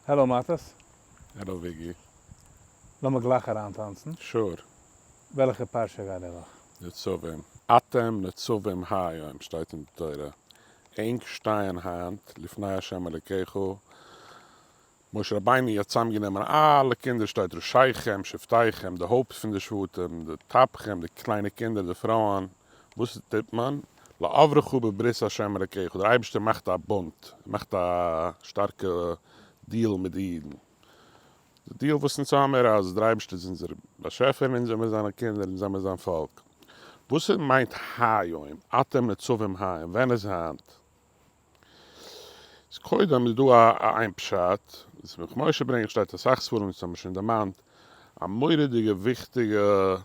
Hello מאטעס. Hello וויגי. לאמיר גלייך אריינטאנצן. Sure. וועלכע פרשה גייט די וואך? נצבים. אתם נצבים היום שטייט אין די תורה. ענק שטייען היינט לפני ה' אלוקיך. משה רבינו האט צוזאמגענומען אלע קינדער שטייט ראשיכם שבטיכם די הויפט פון די שבטים די טפכם די קליינע קינדער די פרויען. וואס טוט מען? לעברך בברית ה' אלוקיך דער אייבערשטער מאכט א בונד, ער מאכט א שטארקע deal מיט די אידן. די deal וואס אונז האמיר אז דער אייבערשטער איז אונזער באשעפער און אונז זעמיר זיינע קינדער אונז זעמיר זיין פאלק. וואס מיינט היום? אתם נצבים היום, ווען איז היינט? איז קודם איז דא א איין פשט, וואס ברך משה ברענגט, שטייט אסאך ספרים וואס האבן שוין דערמאנט, א מורא'דיגע וויכטיגע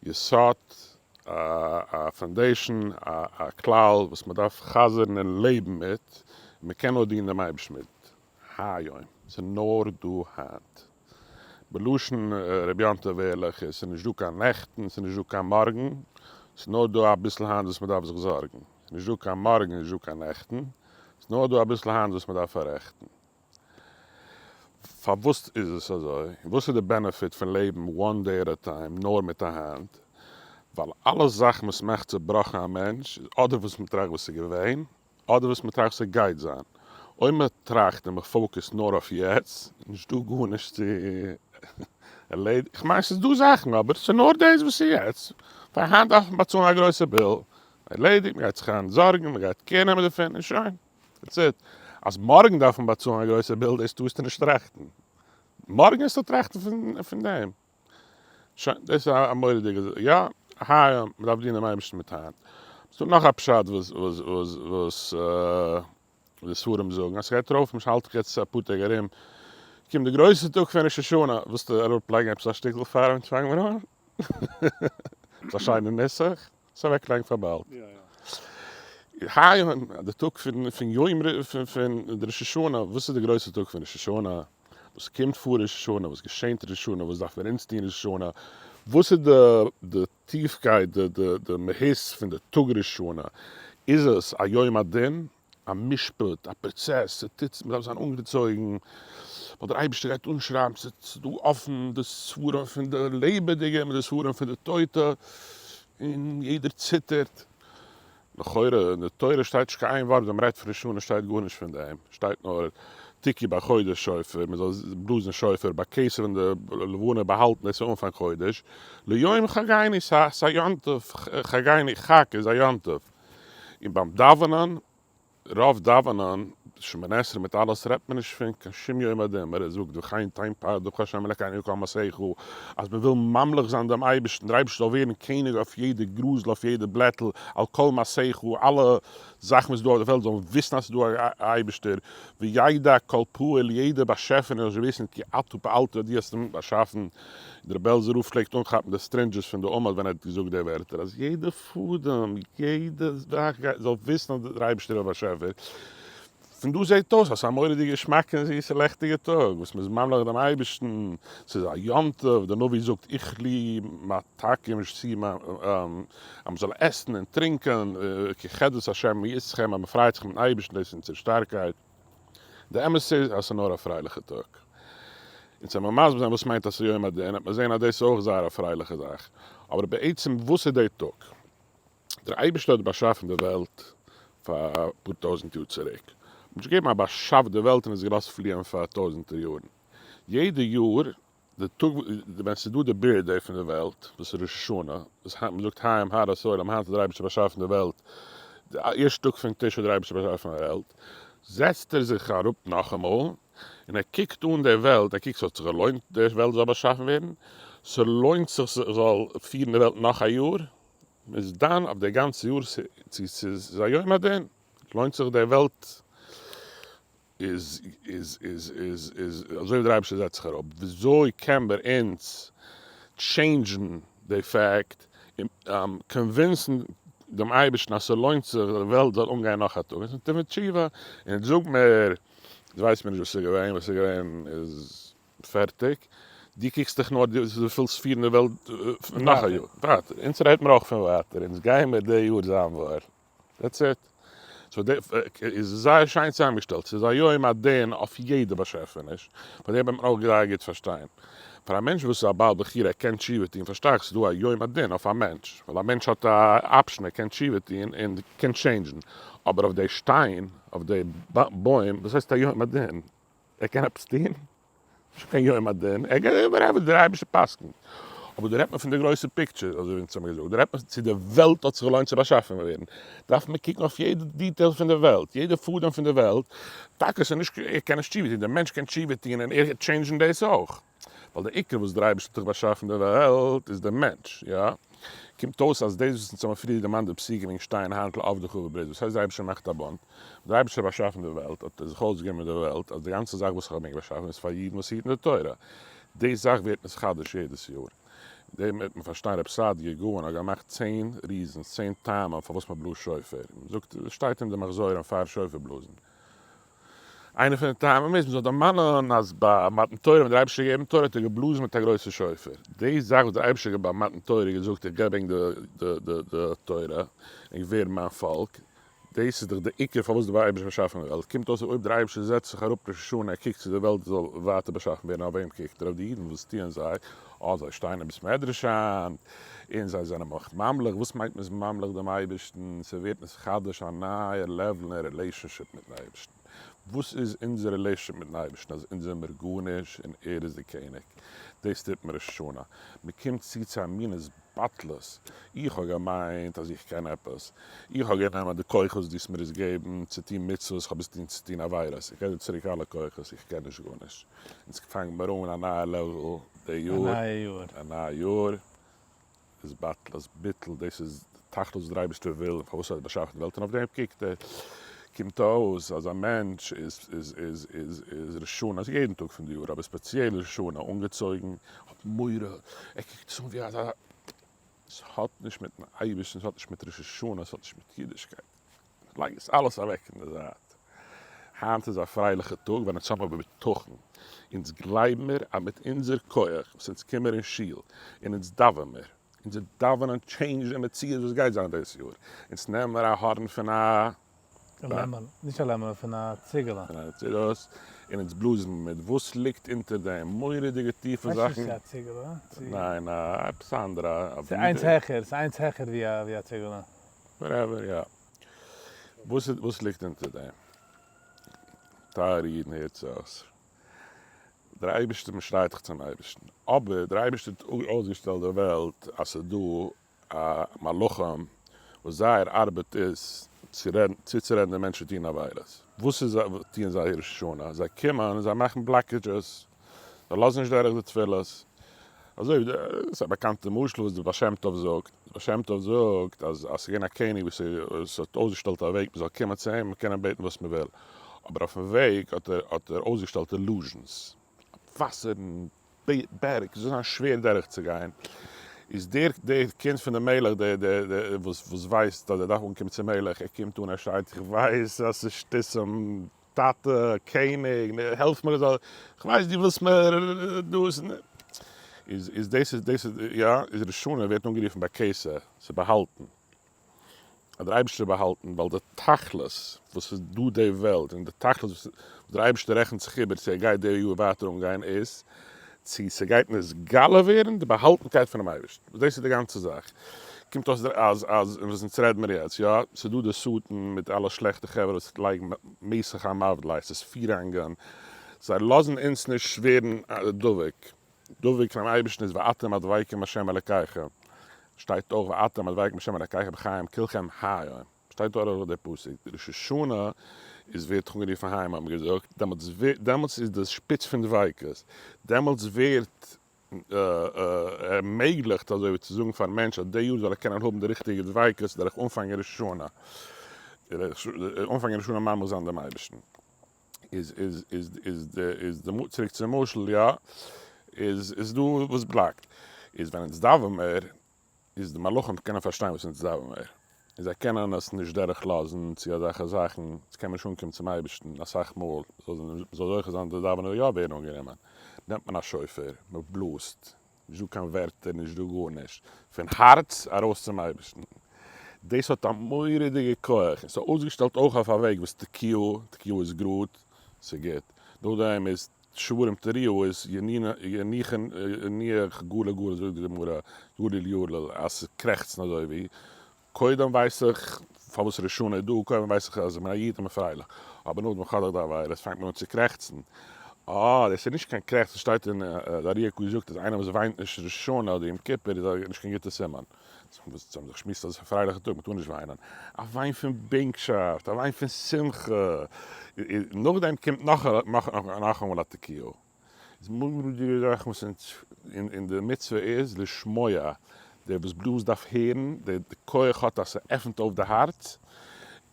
יסוד, א foundation, א כלל וואס מען דארף חזר'ן און לעבן מיט, און מען קען נאר דינען דעם אייבערשטן מיט היום, ס'איז נאר דא היינט. בלשון רבי יום טוב ערליך איז ס'איז נישט דא קיין נעכטן, ס'איז נישט דא קיין מארגן, ס'איז נאר דא אביסל היינט וואס מען דארף זיך זארגן. ס'איז נישט דא קיין מארגן, נישט דא קיין נעכטן, ס'איז נאר דא אביסל היינט וואס מען דארף פאררעכטן. פארוואס איז עס אזוי? און וואס איז די benefit פון לעבן one day at a time נאר מיט א היינט? ווייל אלע זאכן וואס מאכט צובראכן א מענטש איז אדער וואס מען טראכט וואס איז געווען, אדער וואס מען טראכט וואס גייט זיין. אויב מען טראכט און מען focus ט נאר אויף יעצט, איז נישט דא גארנישט צו ערלעדיגן. איך מיין ס'איז דא זאכן אבער ס'איז נאר דאס וואס איז יעצט. פאר היינט דארף מען באצאלן א גרויסע bill, ערלעדיגט, מען גייט זיך היינט זארגן, מען גייט care נעמען דערפון און שוין. That's it. אז מארגן דארף מען באצאלן א גרויסע bill, דאס טארסטו נישט טראכטן. מארגן וועסטו טראכטן פון דעם. שוין, דאס איז א מורא'דיגע זאך. יא, היום, מען דארף דינען דעם אייבערשטן מיט היינט. ס'דא נאך א פשט וואס וואס וואס וואס די ספרים זאגן, אז ס'גייט ארויף, למשל האלט איך יעצט אפאר טעג ארום, קומט די גרויסע טאג פון ראש השנה, ווילסטו אראפלייגן עפעס א שטיקל פאר אונז פאנגן מיר אן? עפעס א שיינע נוסח? עס אוועקלייגן פאר באלד. היום, די טאג פון פון יום פון די ראש השנה, וואס איז די גרויסע טאג פון ראש השנה? וואס קומט פאר ראש השנה? וואס געשענט ראש השנה? וואס דארף מיר אונז טון ראש השנה? וואס איז די די טיפקייט די די די מהות פון די טאג ראש השנה? איז עס א יום הדין? א משפט, א פראצעס, ס'טוט, מ'דארף זיין אנגעצויגן, ווייל דער אייבערשטער גייט אנשרייבן, ס'איז דא אפן די ספרים פון די לעבעדיגע מיט די ספרים פון די טויטע, און יעדער ציטערט. לכאורה אין די תורה שטייט נישט קיין איין ווארט ווען מ'רעדט פון ראש השנה שטייט גארנישט פון דעם, שטייט נאר תקעו בחודש שופר, מ'זאל בלאזן שופר, בכסה ווען די לבנה באהאלטן דאס איז אנפאנג חודש, ליום חגינו, ס'איז א יום טוב, חגינו, חג איז א יום טוב. און ביים דאווענען, רוב דאווענען, שמונה עשרה מיט אלעס, רעדט מען נישט פון קיין שום יום הדין, מען זאגט וכן תן פחדך ה' אלקינו על כל מעשיך, אז מען וויל ממליך זיין דעם אייבערשטן, דער אייבערשטער זאל ווערן קעניג אויף יעדע גראזל, אויף יעדע בלעטל, על כל מעשיך, אלע זאכן וואס איז דא אויף די וועלט זאלן וויסן אז ס'איז דא א אייבערשטער, וידע כל פעול, יעדע באשעפעניש זאל וויסן כי אתה פעלתו, דו האסט אים באשאפן, דער בעלזער רב פלעגט אנכאפן די סטרינדזשעס פון די עמוד ווען ער האט געזאגט די ווערטער, אז יעדע פאדעם, יעדע זאך זאל וויסן אז דער אייבערשטער איז א באשעפער. פון דא זעט אויס אז ס'איז א מורא'דיגע געשמאקע און זיסע לעכטיגע טאג, וואס מ'איז ממליך דעם אייבערשטן, ס'איז א יום טוב, דער נביא זאגט אכלו ממתקים ושתו אז מ'זאל עסן און טרינקען, כי חדות השם היא אתכם, אז מ'פרייט זיך מיט'ן אייבערשטן, דאס איז אונזער שטארקייט. די אמת איז אז ס'איז נאר א פרייליכע טאג. און צו מיר מסביר זיין וואס מיינט אז ס'איז יום הדין, וועט מען זען אז דאס איז אויך זייער א פרייליכע זאך. אבער בעצם וואס איז די טאג? דער אייבערשטער האט באשאפן די וועלט פאר אפאר טויזנט יאר צוריק. מ'האט נישט געגעבן א באשאף די וועלט און עס געלאזט פליען פאר טויזנטער יארן. יעדע יאר די טאג ווען ס'איז דא די birthday פון די וועלט, וואס איז ראש השנה, וואס היינט מ'זאגט היום הרת עולם, היינט האט דער אייבערשטער באשאפן די וועלט, די ערשטע טאג פון תשרי האט דער אייבערשטער באשאפן די וועלט, זעצט ער זיך אראפ נאכאמאל און ער קוקט אן די וועלט, ער קוקט ס'האט זיך געלוינט די וועלט זאל באשאפן ווערן, ס'לוינט זיך זאל פירן די וועלט נאך א יאר, מ'איז דן אויף די גאנצע יאר צו ס'איז א יום הדין, לוינט זיך די וועלט איז איז איז איז איז אזוי ווי דער אייבערשטער זעצט זיך אראפ, וויאזוי קען מיר אונז change ן די fact און convince ן דעם אייבערשטן אז ס'לוינט זיך די וועלט זאל אנגיין נאך א טאג, אונז טוהן מיר תשובה, אונז זאג מיר, אונז ווייס מיר נישט וואס איז געווען, וואס איז געווען איז פערטיג, דו קוקסט דיך נאר דו ווילסט פירן די וועלט נאך א יאר, ווייטער, אונז רעדט מיר אויך פון ווייטער, אונז גייען מיר די יאר זיין וואר. That's it. So די איז זייער שיין צוזאמגעשטעלט, ס'איז א יום הדין אויף יעדע באשעפעניש, פאר דעם וועט מען אויך זייער גוט פארשטיין. פאר א מענטש וואס איז א בעל בחירה ער קען תשובה טון, פארשטיי איך ס'איז דא א יום הדין אויף א מענטש, ווייל א מענטש האט א option ער קען תשובה טון און קען change ן, אבער אויף די שטיין, אויף די בוים, וואס הייסט א יום הדין? ער קען עפעס טון? נישט קיין יום הדין, ער גייט whatever דער אייבערשטער פסק'נט. אבער דא רעדט מען פון די גרויסע picture, אזוי ווי אונז האבן געזאגט, דא רעדט מען צו די וועלט האט זיך געלוינט צו באשאפן ווערן, דארף מען קוקן אויף יעדע detail פון די וועלט, יעדע פאדעם פון די וועלט, טאקע ס'איז נישט ער קען נישט תשובה טון, דער מענטש קען תשובה טון און ער גייט change ן דאס אויך, ווייל די עיקר וואס דער אייבערשטער האט דאך באשאפן די וועלט איז דער מענטש, יא? קומט אויס אז דאס וואס אונז האבן פריער דערמאנט די פסוקים וועגן שטיין היינט לעבדך בברית, וואס הייסט דער אייבערשטער מאכט א בונד? ווען דער אייבערשטער האט באשאפן די וועלט האט ער זיך אויסגעגעבן מיט די וועלט אז די גאנצע זאך וואס איך האב ענק באשאפן איז פאר אידן וואס היטן די תורה, די זאך ווערט נתחדש יעדעס יאר. דעם וועט מען פארשטיין רב סעדיה גאון האט געמאכט 10 reasons, 10 טעמים פארוואס מען בלאזט שופר, מען זאגט עס שטייט אין די מחזורים פאר שופר בלאזן, איינע פון די טעמים איז מען זאל דערמאנען אז ביי מתן תורה ווען דער אייבערשטער האט געגעבן תורה האט ער געבלאזן מיט א גרויסע שופר, די זאך וואס דער אייבערשטער האט ביי מתן תורה געזאגט איך געב ענק די תורה, ענק ווערן מיין פאלק, דאס איז דאך די עיקר פארוואס דער אייבערשטער באשאפן די וועלט, קומט אויס אז אויב דער אייבערשטער זעצט זיך אראפ ראש השנה ער קוקט צו די וועלט זאל ווייטער באשאפן ווערן אויף וועם קוקט ער? אויף די אידן, וואס טוען זיי? אה זיי שטייען אין בית מדרש היינט און זיי זענען מיך ממליך, וואס מיינט מ'איז ממליך דעם אייבערשטן? ס'ווערט נתחדש א נייע level אין relationship מיטן אייבערשטן, וואס איז אונזער relationship מיטן אייבערשטן? אז אונז זעמיר גארנישט און ער איז די קעניג, דאס טוט מען ראש השנה, מ'קומט צו צו א מין התבטלות, איך האב געמיינט אז איך קען עפעס, איך האב גענומען די כוחות וואס דו האסט מיר עס געבן צו טון מצוות, איך האב עס געטון צו טון עבירות, איך געב דיר צוריק אלע כוחות, איך קען נישט גארנישט. אונז פאנגן מיר אן א נייע level די יאר, א נייע יאר. א נייע יאר איז בטלות, ביטול, דאס איז די תכלית וואס דער אייבערשטער וויל און פארוואס ער האט באשאפן די וועלט און אויף דעם קוקט ער. קומט אויס אז א מענטש איז איז איז איז איז ראש השנה, יעדן טאג פון די יאר, אבער ספעציעל ראש השנה, אנגעצויגן, האט מורא, ער קוקט עס אן ווי אזא, עס האט נישט מיטן אייבערשטן, עס האט נישט מיט ראש השנה, עס האט נישט מיט אידישקייט. לייג עס אלעס אוועק אין די זייט. היינט איז א פרייליכע טאג ווען אונז האבן בטחון, אונז גלייבן מיר אז מיט אונזער כח וואס אונז קומען מיר אין שול און אונז דאווען מיר, אונזער דאווענען change ט די מציאות וואס גייט זיין דאס יאר, אונז נעמען מיר א הארן פון א. לעמעלע, נישט א לעמעלע, פון א ציגעלע. פון א ציגעלע, און אונז בלאזן מיט וואס ליגט אונטער דעם מורא'דיגע טיפע זאכן. כ'ווייס נישט צו א ציגעלע, צו. ניין, א עפעס אנדערע, א. ס'איז איינס העכער, ס'איז איינס העכער ווי א ציגעלע. Whatever, יא. וואס וואס ליגט אונטער דעם? טייערע אידן הערטס אויס. דער אייבערשטער, מען שרייט דאך צום אייבערשטן, אבער דער אייבערשטער האט אויסגעשטעלט די וועלט אז ס'איז דא א מלאכים וואס זייער ארבעט איז צו רעדן, צוצורעדן די מענטשן טון עבירות. וואס איז טוען זיי ראש השנה? זיי קומען און זיי מאכן blockages, זיי לאזן נישט דורך די תפילות. אזוי ווי די, ס'איז א באקאנטע משל וואס די בעל שם טוב זאגט, די בעל שם טוב זאגט אז אז ס'איז געווען א קעניג וואס האט אויסגעשטעלט א וועג מ'זאל קומען צו אים און קענען בעטן וואס מ'וויל, אבער אויפן וועג האט ער האט ער אויסגעשטעלט illusions, וואסערן, בערג, ס'זאל זיין שווער דורך צו גיין, איז דער דער קינד פון די מלך דער דער דער וואס וואס ווייסט אז ער דארף אנקומען צום מלך, ער קומט אן ער שרייט איך ווייס אז ס'איז שטותים, טאטע, קעניג, העלף מיר איך זאל, כ'ווייס דו ווילסט מיר דאס, איז איז דאס איז דאס איז יא, איז ראש השנה ווערט אנגערופן בכסה, ס'איז באהאלטן, אז דער אייבערשטער איז באהאלטן, ווייל די תכלית וואס איז דא די וועלט, און די תכלית וואס דער אייבערשטער רעכנט זיך איבער צו ער גייט די יאר ווייטער אנגיין איז, צו ס'גייט נתגלה ווערן די באהאלטנקייט פונעם אייבערשטן, וואס דאס איז די גאנצע זאך. קומט אויס אז אז און וואס אונז רעד מיר יעצט, יא, ס'איז דא די שטן מיט אלע שלעכטע חברה וואס לייגן מסך המבדיל, ס'איז פירהאנגען, זיי לאזן אונז נישט ווערן דבוק, דבוק פונעם אייבערשטן איז ואתם הדבקים בהשם אלקיכם, שטייט אויך ואתם הדבקים בהשם אלקיכם בחיים כלכם היום, שטייט דארט אויך דער פסוק, ראש השנה איז ווערט דאך אנגערופן היום האט מען געזאגט, דעמאלטס דעמאלטס איז די שפיץ פון דביקות, דעמאלטס ווערט ערמעגליכט אזוי ווי צו זאגן פארן מענטש אז די יאר זאל ער קענען האבן די ריכטיגע דביקות דורך אנפאנגען ראש השנה, אנפאנגען ראש השנה ממליך זיין דעם אייבערשטן. איז איז איז איז די איז די צוריק צום משל יא, איז איז דא וואס block ט, איז ווען אונז דאווען מיר איז די מלאכים קענען פארשטיין וואס אונז דאווען מיר, און זיי קענען עס נישט דורך לאזן צו אזעלכע זאכן, אונז קען מען נישט אנקומען צום אייבערשטן אסאך מאל, מ'זאל זוכה זיין די דאווענען זאל יא ווערן אנגענומען, נעמט מען א שופר, מ'בלאזט, נישט דא קיין ווערטער, נישט דא גארנישט, פון הארץ ארויס צום אייבערשטן. דאס האט א מורא'דיגע כח, און ס'איז אויסגעשטעלט אויך אויף א וועג וואס תקיעה, תקיעה איז גראד, ס'גוט, נאכדעם איז שברים תרועה איז ינוח גלה גלה זאגט די גמרא, יליל יליל, אז ס'קרעכצן אזוי ווי, קודם ווייס איך פארוואס ראש השנה איז דא, קודם ווייס איך אז איך בין א איד און בין פרייליך, אבער נאכדעם איך האב דאך די עבירה, עס פאנגט מיר אן צו קרעכצן, אה דאס איז נישט קיין קרעכץ, עס שטייט אין די אר"י הק' זאגט אז איינער וואס וויינט נישט ראש השנה אדער יום כיפור איז נישט קיין גוטע סימן, זיי האבן זיך געשמועסט אז עס איז א פרייליכע טאג, מען טאר נישט וויינען, א וויין פון בענקשאפט, א וויין פון שמחה, נאכדעם קומט נאכאמאל א תקיעה. איז מורא'דיגע זאכן וואס און די מצוה איז לשמוע, דער וואס בלאזט דארף הערן, דער כח האט אז ס'עפנט אויף די הארץ,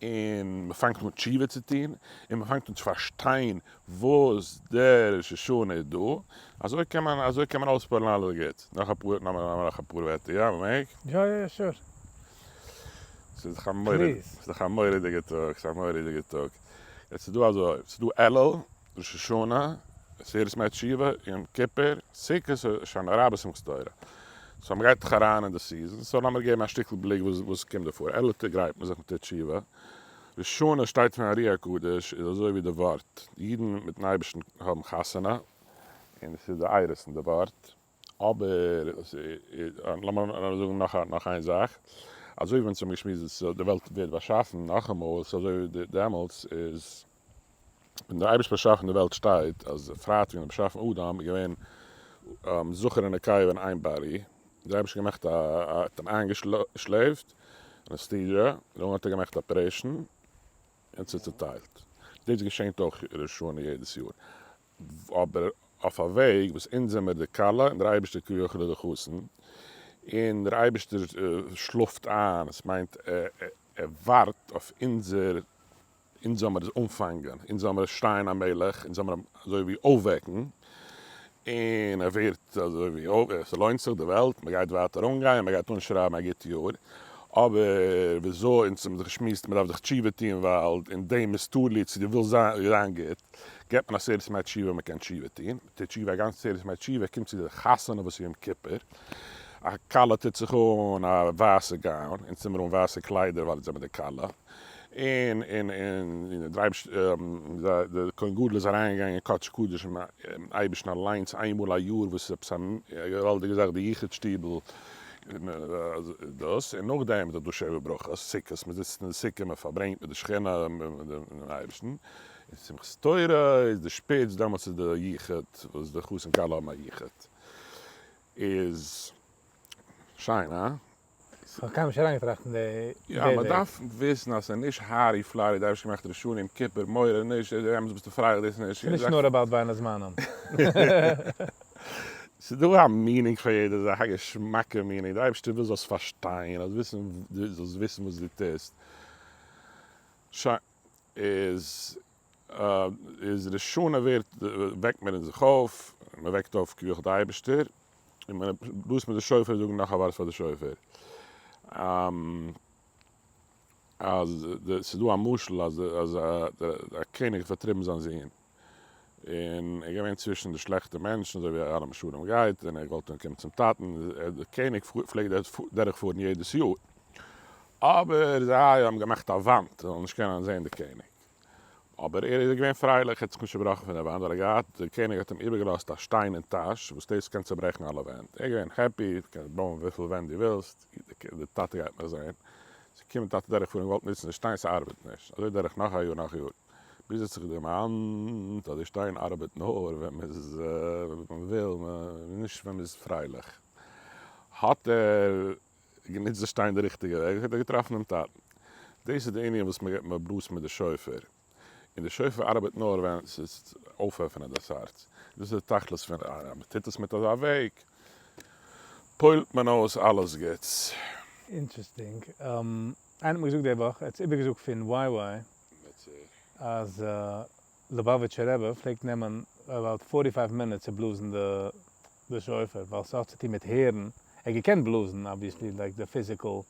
און מ'פאנגט אן תשובה צו טון, און מ'פאנגט אן צו פארשטיין וואס דער ראש השנה איז דא, אזוי קען מען אזוי קען מען אויספועל'ן אלעס גוטס. נאך אפאר נאך אפאר ווערטער יא? מ'מעג? יא יא sure. ס'איז דאך א מורא'דיגע ס'איז דאך א מורא'דיגע טאג, ס'איז א מורא'דיגע טאג. יעצט איז דא אזוי, ס'איז דא אלול, ראש השנה, עשרת ימי תשובה, יום כיפור, סוכות, הושענא רבה, שמחת תורה. so מ'גייט דאך אריין אין די season, so לאמיר געבן א שטיקל בליק וואס וואס קומט דא פאר. אלול גרייט מען זיך מ'טוט תשובה. ראש השנה שטייט פון ארי הקדוש איז אזוי ווי די ווארט, אידן מיטן אייבערשטן האבן חתונה, און עס איז די אירוסין די ווארט. אבער לאמיר זאגן נאך נאך איין זאך, אזוי ווי אונז האבן געשמועסט אז די וועלט ווערט באשאפן נאכאמאל, ס'איז אזוי ווי דעמאלטס איז ווען דער אייבערשטער באשאפן די וועלט שטייט אז פרייטאג ווען ער באשאפן אדם איז געווען זכר און נקבה אין איין body, דער אייבערשטער געמאכט א האט אים איינגעשלעפט anesthesia, דאן האט ער געמאכט operation און ס'איז צוטיילט. דאס געשענט אויך ראש השנה יעדעס יאר, אבער אויף א וועג וואס אונז זעמיר די כלה און דער אייבערשטער כביכול איז די חתן, און דער אייבערשטער שלאפט איין, עס מיינט ער ווארט אויף אונזער אונז זאל מיר עס אנפאנגען, אונז זאל מיר שרייען המלך, אונז זאל מיר אים אזוי ווי אויפוועקן, און ער ווערט אזוי ווי אויף, עס לוינט זיך די וועלט, מען גייט ווייטער אנגיין, מען גייט אנשרייבן א גוט יאר, אבער וויאזוי אונז האבן זיך געשמועסט, מען דארף זיך תשובה טון ווייל אין דעם איז תלוי צו דו ווילסט זיין גוט, געבט מען עשרת ימי תשובה, מען קען תשובה טון, מען טוט תשובה א גאנצע עשרת ימי תשובה, קומט צו די חתונה וואס איז יום כיפור, א כלה טוט זיך אן א ווייסע gown, אונז טוען מיר אן ווייסע קליידער ווייל אונז זעמיר די כלה, און און און דער אייבערשטער דער כהן גדול איז אריינגעגאנגען אין קדש קדשים אייבערשטן אליינס איין מאל א יאר וואס איז עפעס א געוואלדיגע זאך די יחוד שטיבל דאס און נאכדעם איז דאך דא שבע ברכות סוכות מען זיצט אין די סוכה מען פארברענגט מיט די שכינה מיט דעם אייבערשטן און שמחת תורה איז די שפיץ דעמאלטס איז די יחוד וואס די חתן כלה האבן א יחוד איז שיין הא? כ'האב קיינמאל נישט אריינגעטראכט אין די יא, מען דארף וויסן אז ס'איז נישט הארי פלארי, די אייבערשטער געמאכט ראש השנה יום כיפור, מורא נישט, דעמאלטס ביסטו פרייליך דאס נישט. ס'איז נישט נאר about בין הזמנים. ס'איז דא א meaning פאר יעדע זאך, א געשמאקע meaning, די אייבערשטער וויל זאלסט פארשטיין, זאלסט וויסן, זאלסט וויסן וואס דו טוסט. שוין, איז איז ראש השנה ווערט, וועקט מען זיך אויף, מען וועקט אויף כביכול די אייבערשטער, און מען בלאזט מיט די שופר זאגן נאך א ווארט פאר די שופר אז ס'איז דא א משל אז אז א קעניג האט פארטריבן זיין זון און ער איז געווען צווישן די שלעכטע מענטשן אזוי ווי אלע משלים גייט און ער האט געוואלט אנקומען צום טאטן, די קעניג פלעגט דורך פארן יעדעס יאר אבער זיי האבן געמאכט א וואנט זיי זאלן נישט קענען זען די קעניג. אבער ער איז געווען פרייליך, ער האט זיך נישט צעבראכן פון די וואנט, ווייל ער האט געהאט, דער קעניג האט אים איבערגעלאזט א שטיין אין טאש, וואס דאס קען צעברעכן אלע ווענט. ער איז געווען happy, דו קענסט בויען וויפיל ווענט דו ווילסט, דער טאטע גייט מיך זען. ס'איז געקומען טאטע דורכפארן און געוואלט נוצן די שטיין, ס'ארבעט נישט. אזוי דורך נאך א יאר, נאך א יאר, ביז ער האט זיך דערמאנט אז די שטיין ארבעט נאר ווען מ'איז, ווען מ'וויל, נישט ווען מ'איז פרייליך. האט ער גענוצט די שטיין די ריכטיגע וועג, האט ער געטראפן דעם טאטן. דאס איז די ענין וואס מען געבט מען בלאזט מיט די שופר, און די שופר ארבעט נאר ווען ס'איז אויפעפענען דאס הארץ. דאס איז די תכלית פון אז מען טוט עס מיט אזא וועג, פועל'ט מען אויס אלעס גוטס. Interesting. איינער האט מיר געזאגט די וואך, ער האט עס איבערגעזאגט פון YY, אז ליובאוויטשער רבי פלעגט נעמען about forty five minutes צו בלאזן די שופר, ווייל ס'האט צו טון מיט הערן, ער האט געקענט בלאזן obviously like די physical,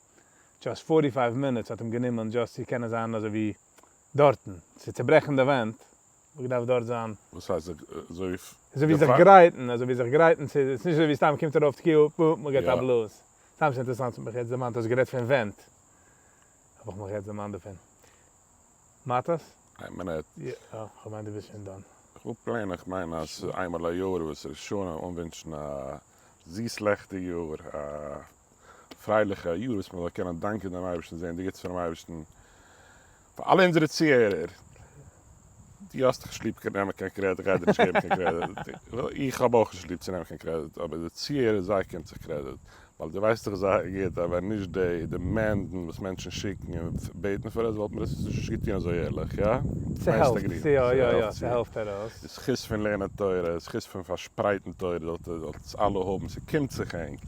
just forty five minutes האט אים גענומען just צו קענען זיין אזוי ווי דארטן, צו צוברעכן די ווענט, האט געדארפט דארט זיין. וואס הייסט אזוי ווי אזוי ווי זיך גרייטן, אזוי ווי זיך גרייטן צו, ס'איז נישט אזוי ווי סתם קומט ארויף תקיעה, בום, מ'געט א בלאז. סתם ס'אינטערעסאנט ס'האט מיך יעצט דערמאנט האסט גערעדט פון ווענט. האב איך מיך יעצט דערמאנט דערפון. מאטעס? איין מינוט. יא, כ'האב געמיינט דו ביסט שוין done. כ'וויל plain, איך מיין אז איינמאל א יאר וואס ראש השנה אנווינטשן א זיס לעכטיג יאר, א פרייליכע יאר וואס מען זאל קענען דאנקען דעם אייבערשטן, זען די גוטס פונעם אייבערשטן, פאר אלע אונזערע צוהערער, דו האסט דאך נישט ליב נעמען קיין קרעדיט, איך גיי דיר נישט געבן קיין קרעדיט, איך האב אויך נישט ליב צו נעמען קיין קרעדיט, אבער די צוהערער זיי קומט זיך קרעדיט, ווייל דו ווייסט דאך זייער גוט אז ווען נישט די demand ן וואס מענטשן שיקן און בעטן פאר עס וואלט מען עס נישט געטון אזוי ערליך, יא? ס'העלפט צו, יא יא יא, ס'העלפט ארויס. די זכות פון לערנען תורה, די זכות פון פארשפרייטן תורה זאלט עטס אלע האבן, ס'קומט זיך ענק,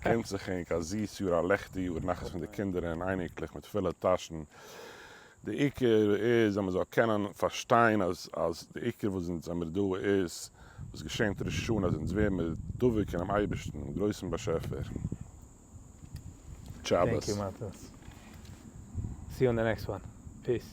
ס'קומט זיך ענק א זיס יאר, א לעכטיג יאר, נחת פון די קינדער און אייניקלעך מיט פילע טאשן. די עיקר איז אז מען זאל קענען פארשטיין אז אז די עיקר וואס אונז זעמיר דא איז וואס געשענט ראש השנה אז אונז ווערן מיר דבוק אינעם אייבערשטן, דעם גרויסן באשעפער. Thank you שבת. מאטעס. See you on the next one. Peace.